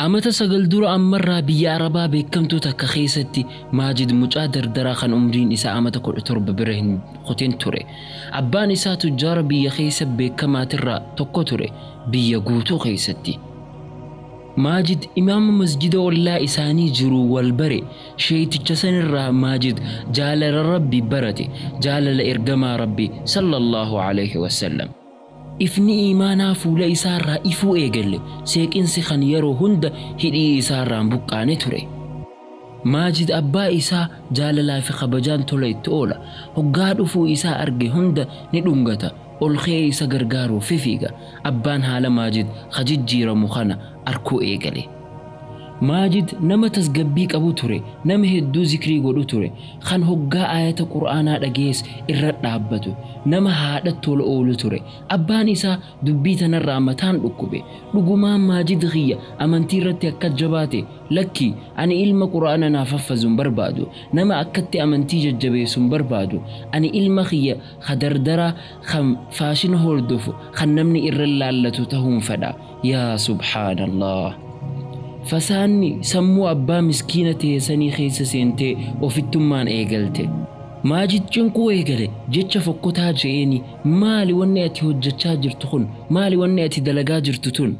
Amata 9 dura ammarraa biyya Arabaa beekamtuu takka keessatti Maajid mucaa dardaraa kan umriin isaa amata 17 bira hin kutin ture. Abbaan isaa tujjaara biyya keessa beekamaatirraa tokko ture biyya guutuu keessatti. Maajid imaama masjida ollaa isaanii jiruu wal bare. Sheeyticha sanirraa Maajid jaalala Rabbi barate, jaalala Ergamaa Rabbi sallallaahu aleyhi wasallam. Ifni iimaanaa fuula isaarraa ifuu eegalle, seeqinsi kan yeroo hunda hidhii isaarraa hin buqqaane ture. Maajid abbaa isaa jaalalaa fi kabajaan tola itti oola. Hoggaa dhufuu isaa arge hunda ni dhungata, ol ka'ee isa gargaaruuf fifiiga. Abbaan haala Maajid ka jijjiiramu kana arkuu eegale. Maajid nama tasgabbii qabu ture, nama hedduu zikrii godhu ture, kan hoggaa aayata Qur'aanaa dhagahes irra dhaabbatu, nama haadhatti tola oolu ture. Abbaan isaa dubbii tanarraa mataan dhukkube. Dhugumaan Maajid kiyya amantii irratti akkas jabaate? Lakki, ani ilma Qur'aana naaf haffazu hin barbaadu. Nama akkatti amantii jajjabeessu hin barbaadu. Ani ilma kiyya ka dardaraa, kan faashina hordofu, kan namni irra laallatu tahuun fedha. Yaa subhaanallaah! Fasaanni sammuu abbaa miskiina tehe sanii keessa seentee ofittummaan eegalte. Maajid cinquu eegale, jecha fokkotaa je'eeni, maali wanni ati hojjachaa jirtu kun? Maali wanni ati dalagaa jirtu tun?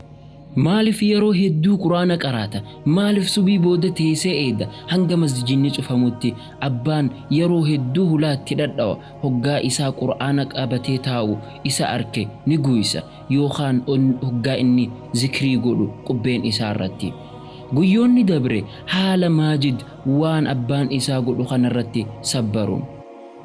Maalif yeroo hedduu Qur'aana qaraata? Maalif subii booda teessee eeyda hanga masjidni cufamutti? Abbaan yeroo hedduu hulaa itti dhadhawa, hoggaa isaa Qur'aana qabatee taa'u isa arke ni guuysa. yookaan hoggaa inni zikrii godhu qubbeen isaa irratti. Guyyoonni dabre haala Maajid waan abbaan isaa godhu kanarratti sabbaruun.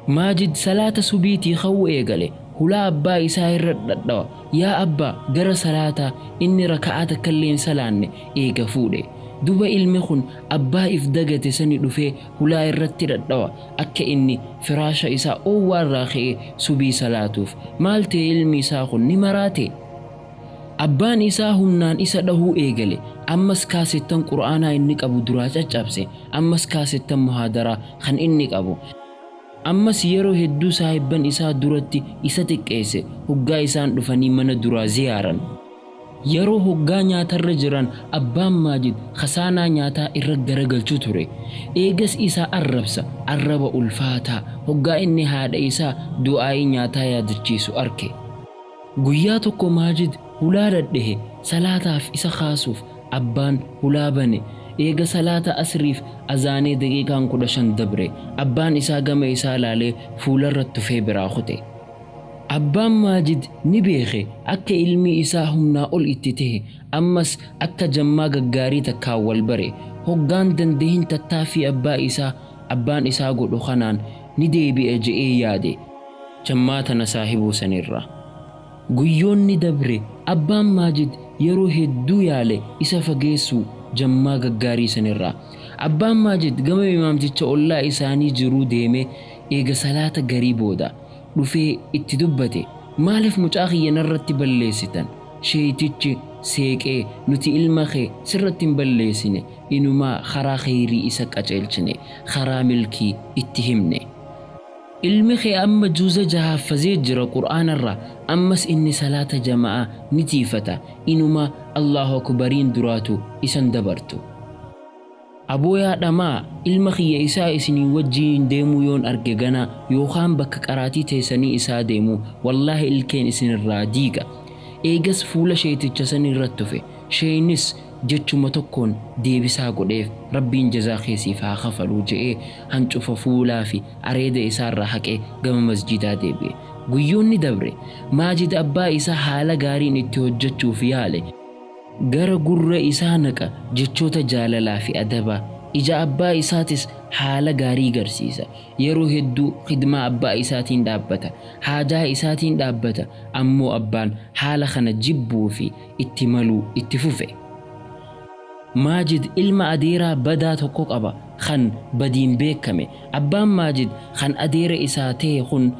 Maajid salaata subiitii ka'uu eegale. Hulaa abbaa isaa irra dhadhawa. Yaa abbaa gara salaataa inni raka'aa takkallee hin salaanne eega fuudhe. Duba ilmi kun abbaa if dagate sani dhufee hulaa irratti dhadhawa akka inni firaasha isaa oowwaa irraa ka'ee subii salaatuuf. Maal ta'e ilmi isaa kun ni maraatee? Abbaan isaa humnaan isa dhahuu eegale. Ammas kaasettan Qur'aanaa inni qabu duraa caccabse. Ammas kaasettan muhaadaraa kan inni qabu. Ammas yeroo hedduu saahibban isaa duratti isa xiqqeesse hoggaa isaan dhufanii mana duraa ziyaaran. Yeroo hoggaa nyaatarra jiran abbaan Maajid khasaanaa nyaataa irra garagalchu ture. Eegas isa arrabsa, arraba ulfaataa, hoggaa inni haadha isaa du'aa'ii nyaataa yaadachiisu arke. Guyyaa tokko Maajid hulaa dhadhahe, salaataaf isa kaasuuf abbaan hulaa bane. Eega salaata asriif azaanee daqiiqaan 15 dabre. Abbaan isaa gama isaa laalee fuularra tufee biraa kute. Abbaan Maajid ni beekhe akka ilmi isaa humnaa ol itti tahe, ammas akka jammaa gaggaarii takkaan wal bare. Hoggaan dandahin tattaaffii abbaa isaa abbaan isaa godhu kanaan ni deebi'a je'ee yaade. Jammaa tana saahibuu sanirraa. Guyyoonni dabre, abbaan Maajid yeroo hedduu yaale isa fageessuu jammaa gaggaarii sanirraa. Abbaan Maajid gama imaamticha ollaa isaanii jiruu deemee eega salaata garii booda. dhufee itti dubbate, Maaliif mucaa kiyya narratti balleessitan? Sheeytichi seeqee, Nuti ilma kee sirratti hin balleessine, inumaa karaa kheyrii isa qaceelchine, karaa milkii itti himne. Ilmi kee amma juza jaha haffazee jira Qur'aanarraa, ammas inni salaata jama'aa ni tiiyfata, inumaa Allaahu Akbariin duraatu isan dabartu. Aboo yaa dhama'aa, ilma kiyya isaa isinii wajjiin deemuu yoon arge ganaa yookaan bakka qaraatii teessanii isaa deemuu, wallaahi ilkeen isin irraa diiga. Eegas fuula sheeyticha sanii irratti tufe. Sheeynis jechuma tokkoon deebisaa godheef, Rabbiin jazaa kee siif haa kafaluu je'ee hancufa fuulaa fi areeda isaa irraa haqee gama masjiidaa deebi'e. Guyyoonni dabre. Maajid abbaa isaa haala gaariin itti hojjachuuf yaale. Gara gurra isaa naqa jechoota jaalalaa fi adabaa. Ija abbaa isaatis haala gaarii garsiisa. Yeroo hedduu khidmaa abbaa isaatiin dhaabbata. Haajaa isaatiin dhaabbata. Ammoo abbaan haala kana jibbuu fi itti maluu itti fufe. Maajid ilma adeeraa badaa tokko qaba kan badiin beekkame. Abbaan Maajid kan adeera isaa tahe kun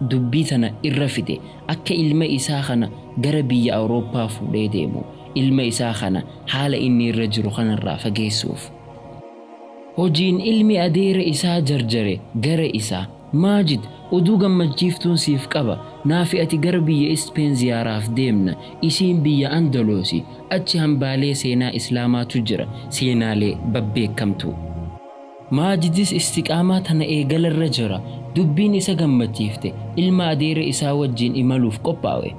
dubbii tana irra fide. Akka ilma isaa kana gara biyya Awurooppaa fuudhee deemu ilma isaa kana haala inni irra jiru kanarraa fageessuuf. Hojiin ilmi adeera isaa jarjare gara isaa. Maajid, oduu gammachiiftuun siif qaba. Naafi ati gara biyya Ispeen ziyaaraaf deemna. Isiin biyya Andaloosi. Achi hambaalee seenaa Islaamaatu jira. Seenaalee babbeekkamtuu. Maajidis istiqaamaa tana eegalarra jira. Dubbiin isa gammachiifte. Ilma adeera isaa wajjiin imaluuf qophaawe.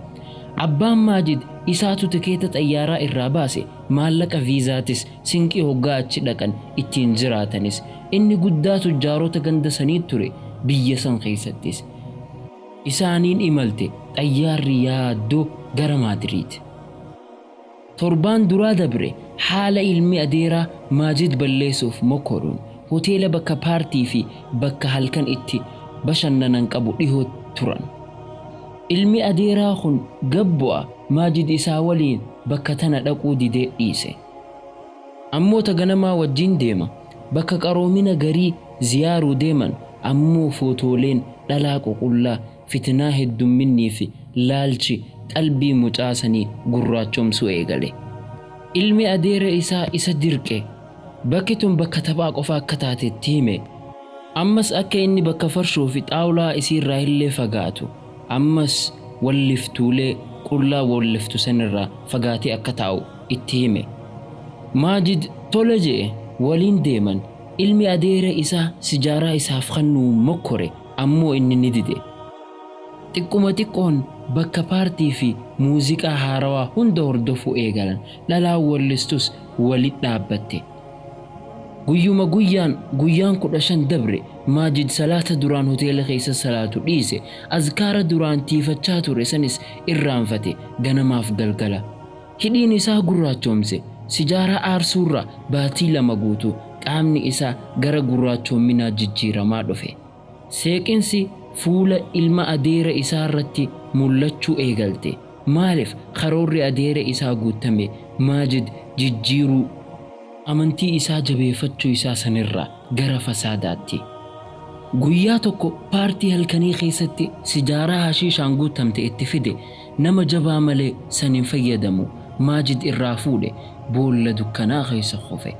Abbaan Maajid isaatu tikeeta xayyaaraa irraa baase. Maallaqa viizaatis, sinqii hoggaa achi dhaqan ittiin jiraatanis. Inni guddaa tujjaarota ganda sanii ture biyya san keessattis. Isaaniin imalte xayyaarri yaaddoo gara Maadriid. Torbaan duraa dabre haala ilmi adeeraa Maajid balleessuuf mokkoruun hoteela bakka paartii fi bakka halkan itti bashannanan qabu dhihoo turan. Ilmi adeeraa kun gabbu'a Maajid isaa waliin bakka tana dhaquu didee dhiise. Ammoo ta ganamaa wajjin deema. Bakka qaroomina garii ziyaaruu deeman ammoo footooleen dhalaa ququllaa fitnaa heddumminnii fi laalchi qalbii mucaa sanii gurraachomsuu eegale. Ilmi adeera isaa isa dirqe. Bakki tun bakka taphaa qofa akka taatetti hime. Ammas akka inni bakka farshoo fi xaawulaa isiirraa illee fagaatu. Ammas walliftuulee qullaa walliftu sanirraa fagaatee akka taa'u itti hime. Maajid tole je'e waliin deeman. Ilmi adeera isaa sijaaraa isaaf kennuu mokkore ammoo inni ni dide. Xiqquma xiqqoon bakka paartii fi muuziqaa haarawaa hunda hordofuu eegalan. Dhalaan wallistus walit dhaabbatte. Guyyuma guyyaan guyyaan 15 dabre Maajid salaata duraan hoteela keessa salaatu dhiise. Azkaara duraan tiifachaa ture sanis irraanfate ganamaaf galgala. Hidhiin isaa gurraachoomse. Sijaaraa aarsuurraa baatii 2 guutuu qaamni isaa gara gurraachoominaa jijjiiramaa dhufe. Seeqinsi fuula ilma adeera isaa irratti mul'achuu eegalte. Maaliif karoorri adeera isaa guutame Maajid jijjiiruu amantii isaa jabeeffachuu isaa sanirraa gara fasaadaatti. Guyyaa tokko paartii halkanii keessatti sijaaraa hashiishaan guutamte itti fide. Nama jabaa malee san hin fayyadamu. Maajid irraa fuudhe boolla dukkanaa keessa kufe.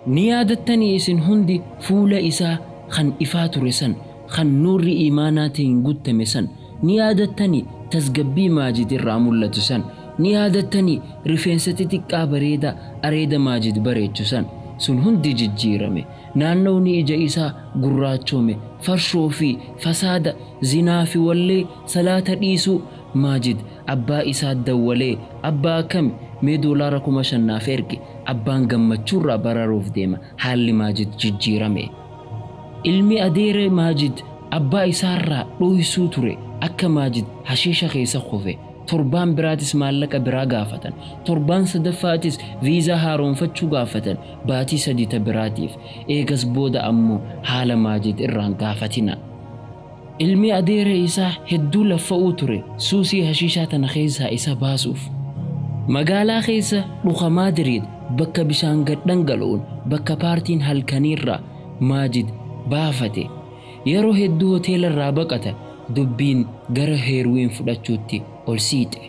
Ni yaadattanii isin hundi fuula isaa kan ifaa ture san, kan nuurri iimaanaatiin guuttame san. Ni yaadattanii tasgabbii Maajid irraa mul'atu san. Ni yaadattanii rifeensa xixiqqaa bareedaa areeda Maajid bareechu san. Sun hundi jijjiirame. Naannawni ija isaa gurraachoome. Farshoo fi fasaada, zinaa fi wallee, salaata dhiisuu. Maajid abbaa isaa dawwalee, abbaa akkami mee doolaara 5,000 naaf ergi. Abbaan gammachuurraa bararuuf deema. Haalli Maajid jijjiirame. Ilmi adeera Maajid abbaa isaarraa dhoysuu ture akka Maajid hashiisha keessa kufe. Torbaan biraatis maallaqa biraa gaafatan. Torbaan sadaffaatis viizaa haaromfachuu gaafatan baatii 3 ta biraatiif. Eegas booda ammoo haala Maajid irraan gaafatina. Ilmi adeera isaa hedduu laffa'uu ture suusii hashiishaa tana keessaa isa baasuuf. Magaalaa keessa dhuka Maadriid bakka bishaan gad dhangala'uun bakka paartiin halkaniirraa Maajid baafate. Yeroo hedduu hoteelarraa baqata dubbiin gara heerwiin fudhachuutti ol siixe.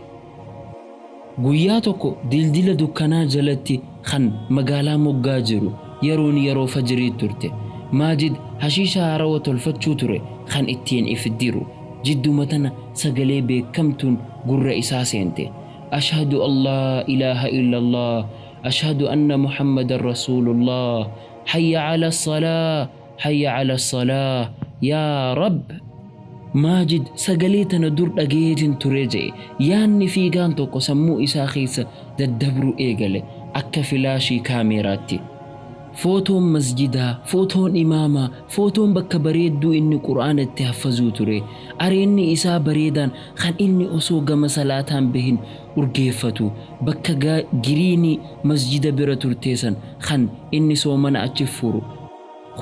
Guyyaa tokko dildila dukkanaa jalatti kan magaalaa moggaa jiru yeroon yeroo fajrii turte. Maajid hashiisha haarawa tolfachuu ture kan ittiin if diru. Jidduma tana sagalee beekamtuun gurra isaa seente. Ashhadu an laa ilaaha illallah, ashhadu anna Muhammadan rasuulullah, hayya ala salaa, hayya ala salaa, yaa Rabb! Maajid sagalee tana dur dhagayeetin ture je'e. Yaanni fiigaan tokko sammuu isaa keessa daddabruu eegale akka filaashii kaameeraatti. Footoon masjidaa, footoon imaamaa, footoon bakka bareedduu inni Qur'aana itti haffazuu ture, areenni isaa bareedaan kan inni osoo gama salaataan bahin urgeeffatu, bakka giriinii masjida bira turtee san kan inni soomana achi furu,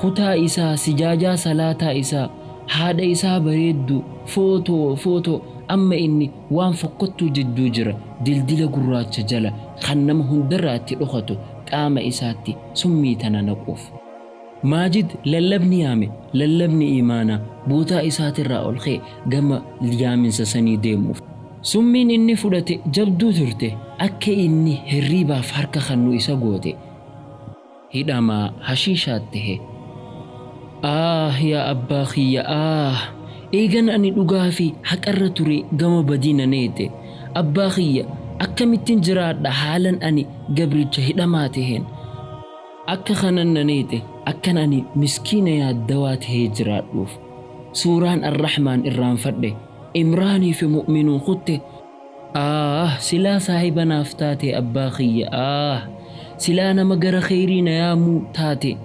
kutaa isaa, sijaajaa salaataa isaa, haadha isaa bareedduu, footoo, footoo, amma inni waan fokkottuu jidduu jira, dildila gurraacha jala kan nama hundarraa itti dhokatu qaama isaatti summii tana naquuf. Maajid lallabni yaame, lallabni iimaanaa bootaa isaatirraa ol ka'e gama yaaminsa sanii deemuuf. Summiin inni fudhate jabduu turte, akka inni hirriibaaf harka kannu isa goote. Hidhamaa hashiishaat tahe. Aah yaa abbaa kiyya aah! Eegan ani dhugaa fi haqarra ture gama badii na neeyxe. Abbaa kiyya akkamittin jiraadha haalan ani gabricha hidhamaa taheen. Akka kanan na neeyxe akkan ani miskiina yaaddawaa tahee jiraadhuuf. Suuraan Arrahmaan irraanfadhe. Imraanii fi Mu'minuun kutte. Aah silaa saahiba naaf taatee abbaa kiyya aah! Silaa nama gara kheyrii na yaamuu taate.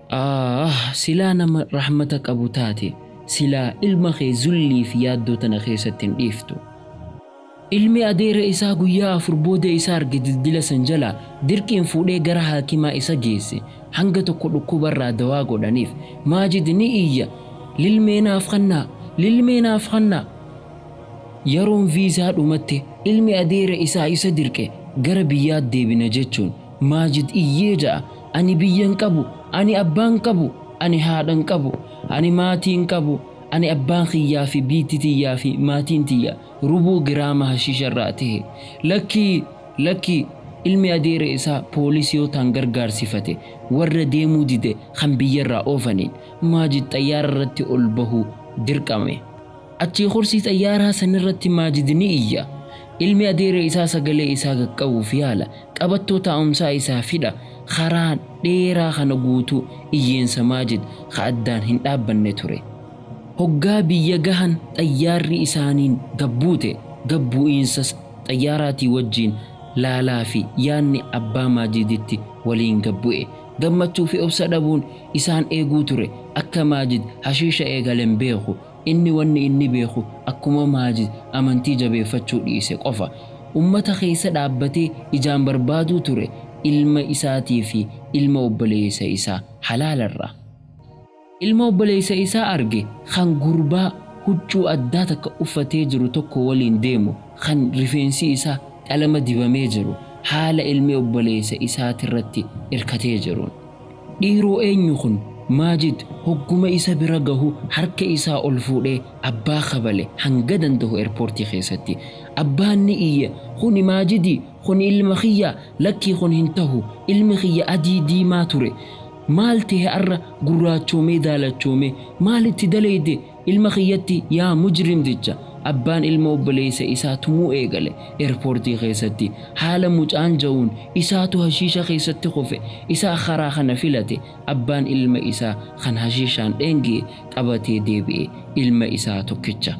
Aah! Silaa nama rahmata qabu taate, silaa ilma kee zullii fi yaaddoo tana keessatti hin dhiiftu. Ilmi adeera isaa guyyaa 4 booda isa arge dildila san jalaa dirqiin fuudhee gara haakimaa isa geesse. Hanga tokko dhukkuba irraa dawaa godhaniif. Maajid ni iyya, Lilmee naaf kannaa! Lilmee naaf kannaa! Yaroon viizaa dhumatte ilmi adeera isaa isa dirqe gara biyyaat deebina jechuun Maajid iyyee ja'a, Ani biyya hin qabu, ani abbaa hin qabu, ani haadha hin qabu, ani maatii hin qabu, ani abbaan kiyyaa fi biitti tiyyaa fi maatiin tiyya rubuu giraama hashiisha irraa tahe. Lakkii! Lakkii! Ilmi adeera isaa poolisiyootaan gargaarsifate warra deemuu dide kan biyyarraa oofaniin Maajid xayyaara irratti ol bahuu dirqame. Achii kursii xayyaaraa sanirratti Maajid ni iyya. Ilmi adeera isaa sagalee isaa qaqqabuuf yaala. Qabattoo taa'umsaa isaaf hidha. Karaa dheeraa kana guutuu iyyeensa Maajid ka addaan hin dhaabbanne ture. Hoggaa biyya gahan xayyaarri isaaniin gad buute. Gad bu'iinsa xayyaaraatii wajjiin laalaa fi yaanni abbaa Maajiditti waliin gad bu'e. Gammachuu fi obsa dhabuun isaan eeguu ture. Akka Maajid hashiisha eegale hin beeku. Inni wanni inni beeku akkuma Maajid amantii jabeeffachuu dhiise qofa. Ummata keessa dhaabbatee ijaan barbaaduu ture ilma isaatii fi ilma obboleessa isaa halaalarraa. Ilma obboleessa isaa arge kan gurbaa huccuu addaa takka uffatee jiru tokko waliin deemu kan rifeensi isaa qalama dibamee jiru haala ilmi obboleessa isaatirratti irkatee jiruun. Dhiiroo eenyu kun? Maajid hogguma isa bira gahu harka isaa ol fuudhee abbaa kabale hanga dandahu erpoortii keessatti. Abbaan ni iyye, Kuni Maajidi! Kuni ilma kiyya! Lakkii kun hin tahu! Ilmi kiyya adii diimaa ture. Maal tahe arra gurraachoomee daalachoome? Maal itti dalayde? Ilma kiyyatti yaa mujrimticha! Abbaan ilma obboleessa isaa tumuu eegale airportii keessatti. Haala mucaan ja'uun isaatu hashiisha keessatti kufe, isaa karaa kana filate. Abbaan ilma isaa kan hashiishaan dheenga'e qabatee deebi'e ilma isaa tokkicha.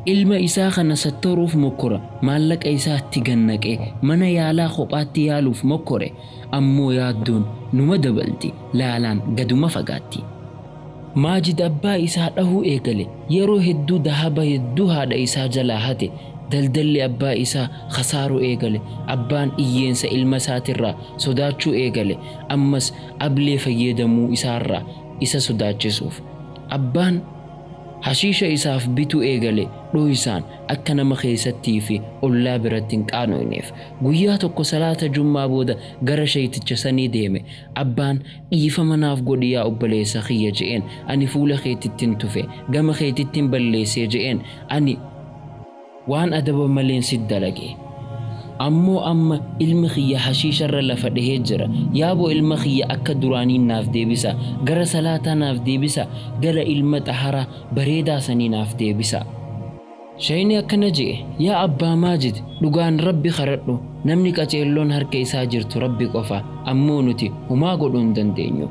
Ilma isaa kana sattaruuf mokkora maallaqa isaa itti gad naqee mana yaalaa kophaatti yaaluuf mokkore. Ammoo yaaddoon numa dabalti, laalaan gaduma fagaatti. Maajid abbaa isaa dhahuu eegale. Yeroo hedduu dahaba hedduu haadha isaa jalaa hate. Daldalli abbaa isaa khasaaruu eegale. Abbaan iyyeensa ilma isaatirraa sodaachuu eegale. Ammas ablee fayyadamuu isaarraa isa sodaachisuuf. Abbaan. Hashiisha isaaf bituu eegale dhooysaan akka nama keessattii fi ollaa biratti hin qaanoyneef. Guyyaa tokko salaata jummaa booda gara sheeyticha sanii deeme. Abbaan dhiifama naaf godhi yaa obboleessa kiyya je'een ani fuula keetittin tufe, gama keetittin balleessee je'een ani waan adaba maleen sit dalage. Ammoo amma ilmi kiyya hashiisharra lafa dhahee jira. Yaaboo ilma kiyya akka duraanii naaf deebisaa. Gara salaataa naaf deebisaa. Gara ilma xaharaa bareedaa sanii naaf deebisaa. Shayni akkana je'e, Yaa abbaa Maajid, dhugaan Rabbi karadhu, namni qaceelloon harka isaa jirtu Rabbi qofa, ammoo nuti humaa godhuu hin dandeenyu.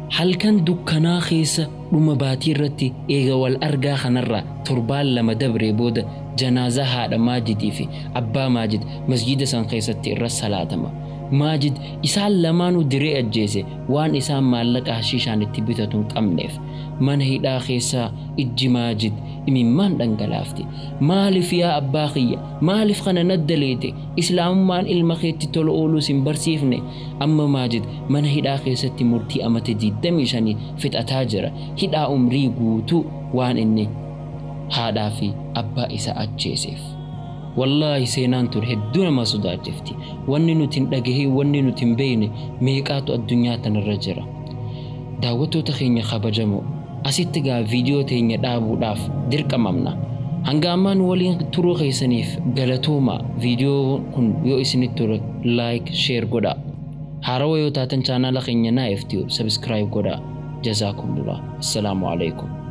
Halkan dukkanaa keessa dhuma baatiirratti eega wal argaa kanarraa torbaan lama dabree booda janaazaa haadha Maajidii fi abbaa Maajid masjiida san keessatti irra salaatama. Maajid isaan lamaanuu diree ajjeese waan isaan maallaqa hashiishaan itti bitatu hin qabneef. Mana hidhaa keessaa ijji Maajid imimmaan dhangalaafti. Maalif yaa abbaa kiyya? Maalif kana naddaleeyte? Islaamummaan ilma keetti tola ooluu sin barsiifne? Amma Maajid mana hidhaa keessatti murtii amata diiddamii shanii fixataa jira. Hidhaa umrii guutuu waan inni haadhaa fi abbaa isaa ajjeeseef. Wallaahi seenaan tun hedduu nama sodaachifti. Wanni nuti hin dhagahin, wanni nuti hin beeyne meeqaatu addunyaa tanarra jira. Daawwattoota keenya kabajamoo, asitti gaa viidiyoo teenya dhaabuudhaaf dirqamamna. Hanga ammaa nu waliin turuu keessaniif galatoomaa. Viidiyoon kun yoo isinitti tole like, share godhaa. Haarawa yoo taatan chaanaala keenya Naif Tube subscribe godhaa. Jazaakumullah. Assalaamu alaikum.